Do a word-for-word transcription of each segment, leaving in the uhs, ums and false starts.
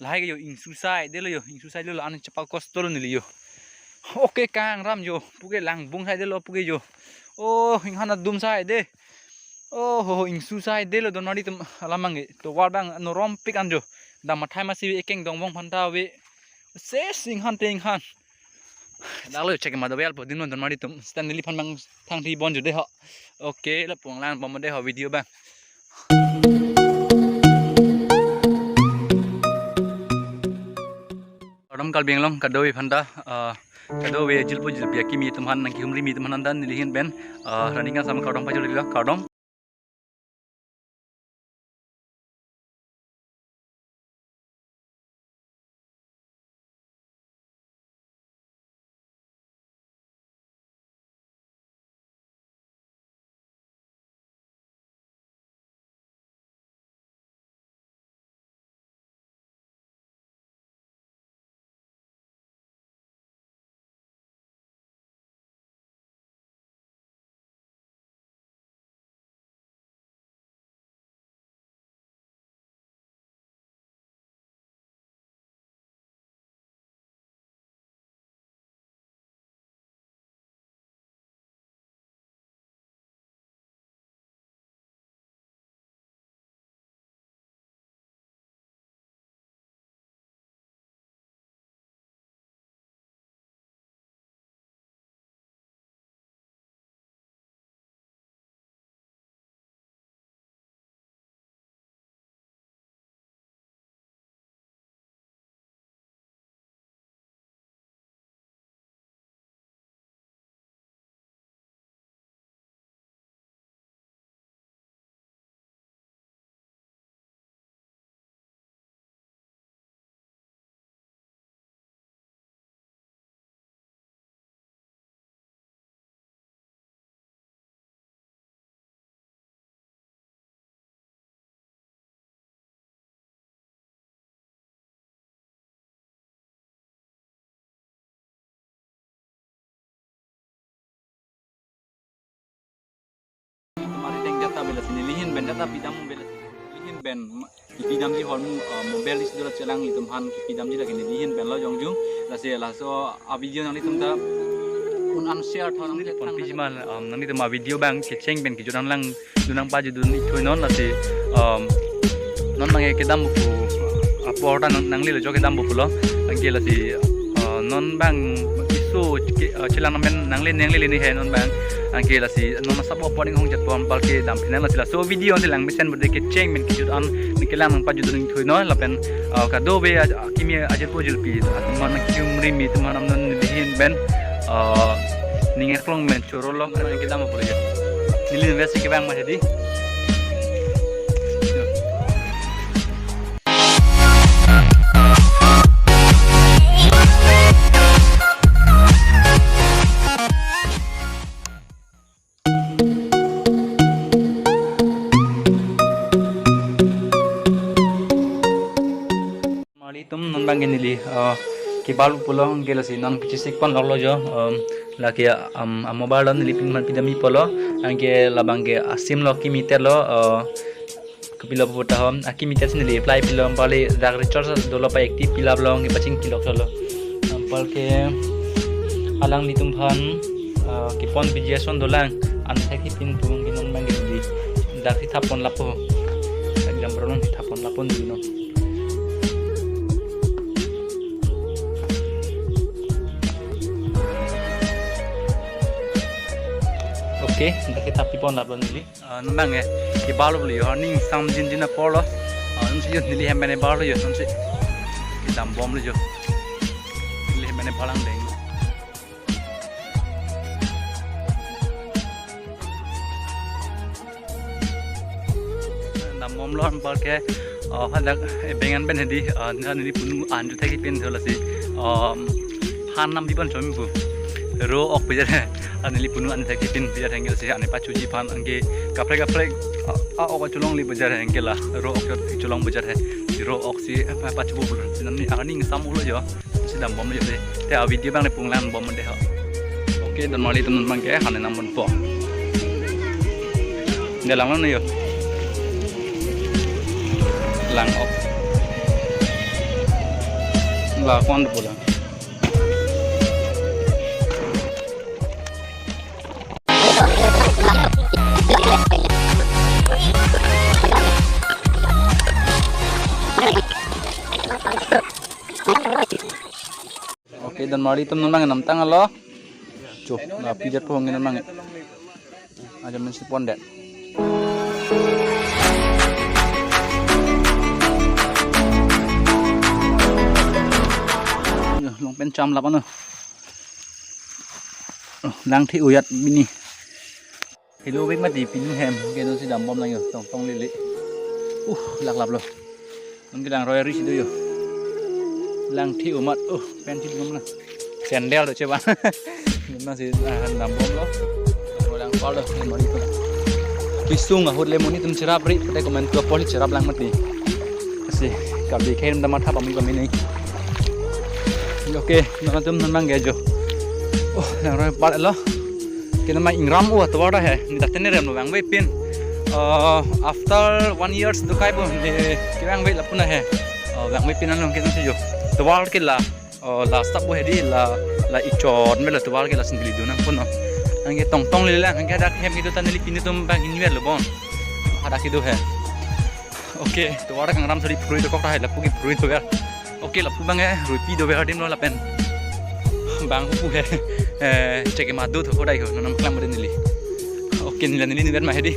Lahai ke jo, ingsu saidelo jo, ingsu saidelo, an chepakostolo neli jo. Okay, kangram jo, puke langbung saidelo puke jo. Oh, inghan adum saide. Oh ho, ingsu saidelo donmari atum, alam abang ke. Tovar abang norom pik an jo. Dam mathai masi ave, ekeng dongvong aphanta ave. Ses inghan te inghan. Daklo check ma do wel po din donmari atum. Seta neliphan abang thangthi bon jo de ho. Okay, lapu-an langbom de ho video abang. Kardom Karbi Anglong kadokave aphanta, ah, kadokave jirpo jirpi akimi atum aphan, nangkehumri mi atum aphan anta neli ahin pen, ah, rani kangsam kardom pajirlo, kardom. Mari teng jata bela sini lihin ben jata pidam bela sini lihin ben ma-, pidam di hormu, uh, mobile isi dola chelang itum aphan pidam di lagi ni lihin ben lo jongjung. Lasi laso a video nanglitum ta un an share thon nangli pon piji mal, um, nanglitum a video abang kecheng pen kejut an langdun nangpajudun ik thui non lasi, um, non abang kedam buku apor ta nang, nanglelo jo kedam buku lo. Anke lasi, uh, non abang iso ke, uh, chelang amen nangle nangle ni he non abang. Anke lasi non asap apor ning hong jat pon pal kedam phi nang lasi laso video nanti lang mesen berde kecheng pen kejut an nangkelang nangpajudun ik thui non lapen, uh, kadokave a, akimi ajirpo jirpi atum aphan nangkehumri mi atum aphan non neli ahin pen, uh, ning eklong pen choro lo, kan kedam apor ya. Neli invest ke bang ma hedi. Mari atum non abang ke neli, uh, kebal pulo anke lasi non pichesik pon lok lo jo, um, lake, um, a mobile lo neli pin man pidam ipo lo, anke labang ke a sim lo akimi te lo, uh, kopilo puta hom, akimi te si neli apply pilo, pale dak recharge dolo pa active pilap lo, anke pachingki lok lo. Ampal ke alanglitum aphan, uh, kepon piji ason dolang, an thek kepin pu ke non abang ke neli dak si thap pon lapo. Dak jam berong si thap pon lapo neli no. Okay, dak si thap pon lapo neli. Ah, non abang ke, kebal lo jo, ning sam jinjin apor lo. Ah, non si jo neli hem mene bal lo jo, non si. Kedam bom lo jo. Neli hem mene balang deng. Dam bom lo ampal ke, ah, hadak, eh, bengan pen hedi, ah, neli punu an ju thek pin thola si, ah, phan nam bipan chom pu. Ro ok pijar he. Ah, neli punu an thek pin pijar hengel si ane pachuji aphan anke kaprek kaprek, ah, ah, ok chulong li pijar hengke la. Ro ok chulong pijar he. Si ro ok si, eh, pachupo pu. Nani ani ingsam ulo jo. Si dam bom jo de. Te a video abang ne punglang bom de ho. Okay, donmari atum non abang ke hane nam bon po. Nde lang lo ne jo. Lang ok. La, kwan pulang. Okay, donmari atum, non bang namtang alo. Cho, la pijat po hongin non bang. Aja mensi pondet. Yo, long pen cham lap ano. Oh, lang thi uyat bini. Helo bek mati pinu hem, ke non si dambom lang yo, tong tong lili. Uh, lak lap lo. Non ke lang roi ri si do yo. Lang thi umat, uh, pen thi dum na. Sandal do cheba. Non si, ah, dambom lo. Lang pal lo, mari tu. Kisung ahut le monit atum cherap ri, pate komantu apor cherap lang mati. Asi, kabi khem dam matha pami pami nei. Okay, non atum non bang ke jo. Oh, lang roi pal lo. Ke nama ingram o tovar ta he. Ni dak tene rem lo vangve pin. Uh, after one years do kai bo ni ke vangve lapu na he. Uh, vangve pin anong ke nang si jo. Tovar ke la. Uh, la stop bo he di la, la ichot me la tovar ke la sendiri do nang puno. Anke tong tong le la, anke dak hem kedo ta neli pinu atum bang inver lo bon. Hadak kedo he. Okay, tovar kangram sari phrui dokok ta he, lapu ke phrui tovar. Okay, lapu bang eh, ruipi dover adim lo lapen. Bang pu he, eh, cheke madu tho kodai ho, nanam klam rin neli. Okay, neli neli niver ma he di.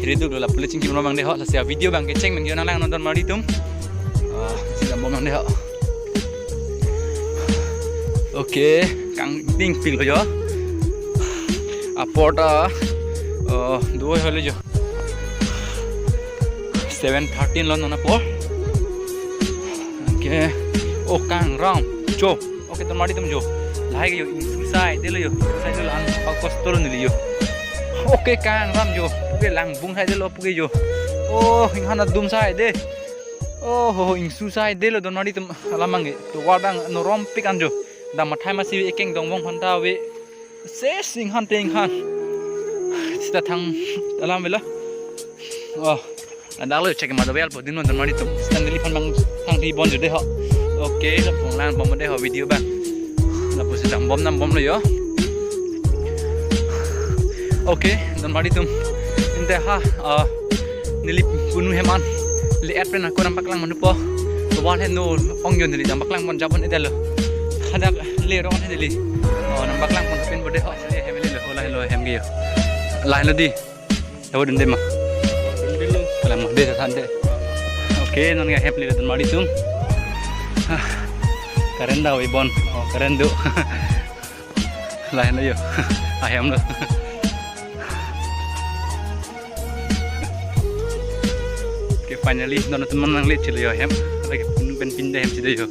Hiri duk lo lapu le chingki bang de ho, lasi video bang ke cheng men yo nang lang non donmari atum. Ah, si dambom bang de ho. Okay, kangping pil lo yo. Apor ta, oh, do ho lo yo. Seven thirteen lo non apor. Okay. Oh, kangram. Jo. Okay, donmari atum jo. Lahai ke yo, ingsu sai de lo yo. Sai de lo an pa kosto lo neli yo. Okay, kangram jo. Puke lang bung sai de lo puke jo. Oh, inghan adum sai de. Oh ho, ingsu sai de lo donmari atum alam bang ke. Tovar bang norom pik an jo. Dam mathai masi ekeng dong bong phanta ve. Se sing han teng han. Sita thang alam vela. Oh. Dak lo cheke madu vel po din non donmari atum. Sita neli phan bang thang thi bon jo de ho. Okay, lapu lang bom de ho video bang. Lapu si dambom dambom lo yo. Okay, donmari atum. Inte ha, ah, neli punu hem an. Le et pen ako nang paklang manu po. Tovar he no ong yo neli nang paklang pon jabon edel lo. Hadak le rong he neli. Oh, nang paklang pon pen bo de ho. Le hem le lo, la lo hem ke yo. La lo di. Tahu dende ma. Dende lo. Kalam de than de. Okay, non ke hem le donmari atum. Ah, current da oi bon. Oh, current do. Lahai lo yo. Ahem lo. Okay, finally, non atum nang le chilo yo hem. Lake punu pen pinde hem si do yo.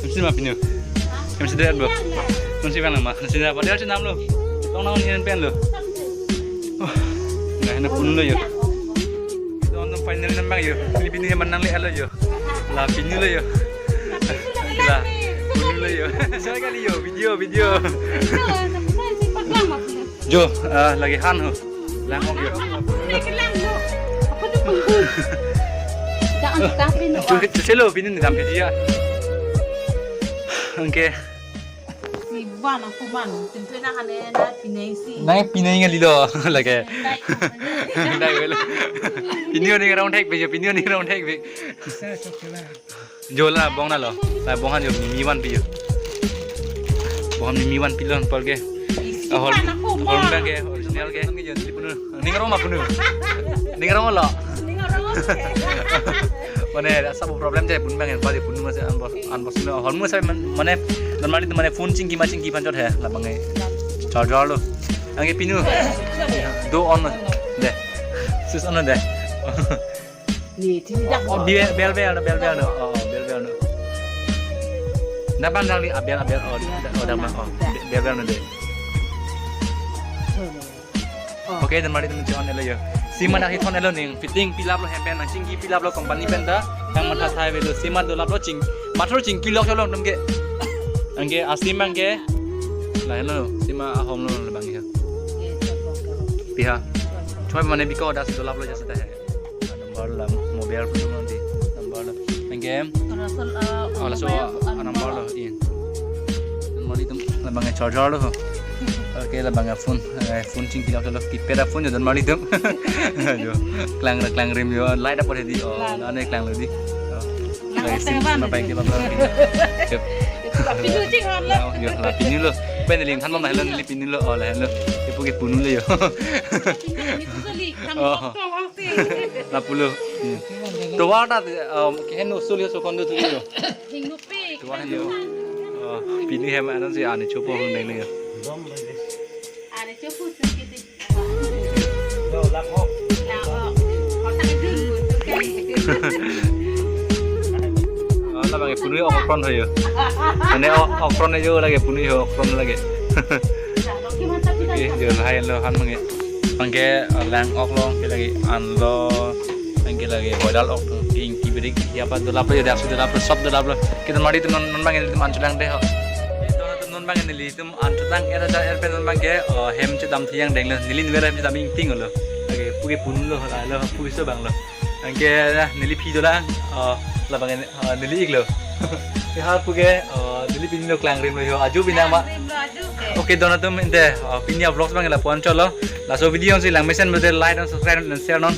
Hem si ma pinu. Hem si do bo. Non si bang ma. Non si na padahal si nam lo. Tong nang ni pen lo. Oh. Nah, na punu lo yo. Don don finally nang bang yo. Ni pinu hem nang le alo yo. La pinu lo yo. La punu lo yo. Saya kali yo video video. Jo, ah, lagi han ho. Lang ho yo. Jangan tapi no. Celo pinu ni dam ke dia. Okay. Iban aku man, tentu na hane na pinai si. Nang pinai ngali lo lagi. Dai, dai. Dai welo. Pinu ni rong thek be, pinu ni rong thek be. Jola bong na lo. La bong han yo mimi vanpi yo. Bong mimi vanpi lo por ke. Ahol, ahol bang ke original ke. Ning rong ma punu. Ning rong lo. Mane asa bo problem jai pun bang en pali punu masi an bos an bos no hol masi mane normal mane phone chingki ma chingki phan chot he la bang e. Charger lo. Anke pinu. Do on de. Sis on de. Ni, tini dak. Oh, bel bel bel no, bel bel no. Oh, bel bel no. Dapan dang ni abel abel oh, oh dapan oh. Bel bel no de. Oh. Okay, donmari atum chon elo yo. Sima dak hi thon elo ning fitting pilap lo hem pen nang chingki pilap lo company pen ta. Yang matha thai velo sima dolap lo ching. Mathur chingki lok cholong tum ke. Anke asim bang ke. La heno sima ahom lo bang ya. Piha. Choi mane biko das dolap lo jasa ta he. Number lam mobile pun nanti. Number Anke, oh, laso a number lo, in. Mari atum, labang ke charger lo. Okay, labang ke phone, eh, phone chingki lo, keypad a phone jo, don mari atum. Jo, klang, klangrim jo, light up hedi, oh, nane klang lo di. Oh. Lagi sim, sim apa yang dia bawa? Yep. Tapi lucu kan lo. Yo, yo, la pinu lo. Pen neli than mama hello, neli pinu lo, oh, la hello. Ipu ke punu lo yo. Ini tuh kali, kamu Oh. Lapulo. Hmm. Tovar ta, um, kehen no sul yo sokon do tu yo. Hingno pe. Tovar yo. Oh, pinu hem anan si ani chopo hung deng yo. Ani chopo sih gitu. Yo, lak ho. Lak ho. Kota itu, tuh, kan. Oh, labang ke punu ok okron ho yo. Ane ok okron yo lagi punu yo okron lagi. Okay, jo, lahai lo han mangke. Mangke, uh, lang ok lo, ke lagi an lo, mangke lagi boidal ok, king kibrik, ya apa dolap lo, ya dak dolap lo, sop dolap lo. Kita mari atum non, non bang atum an chelang deh ho. Kita non bang neli atum an chelang era ja er pen non bang ke, uh, hem chedam thiang deng lo, neli nver hem chedam ingting lo. Lagi puke punu lo, la lo, puke so bang lo. Anke ya, neli phi dolang, oh, labang, oh, neli ik lo. Ya, ha puke, oh, neli pinu lo klangrim lo yo, aju pinang ma. Klangrim lo aju ke. Okay, don atum ente, oh, pini a vlogs bang la pon cholo. Laso video si lang mesen bete like and subscribe and share non.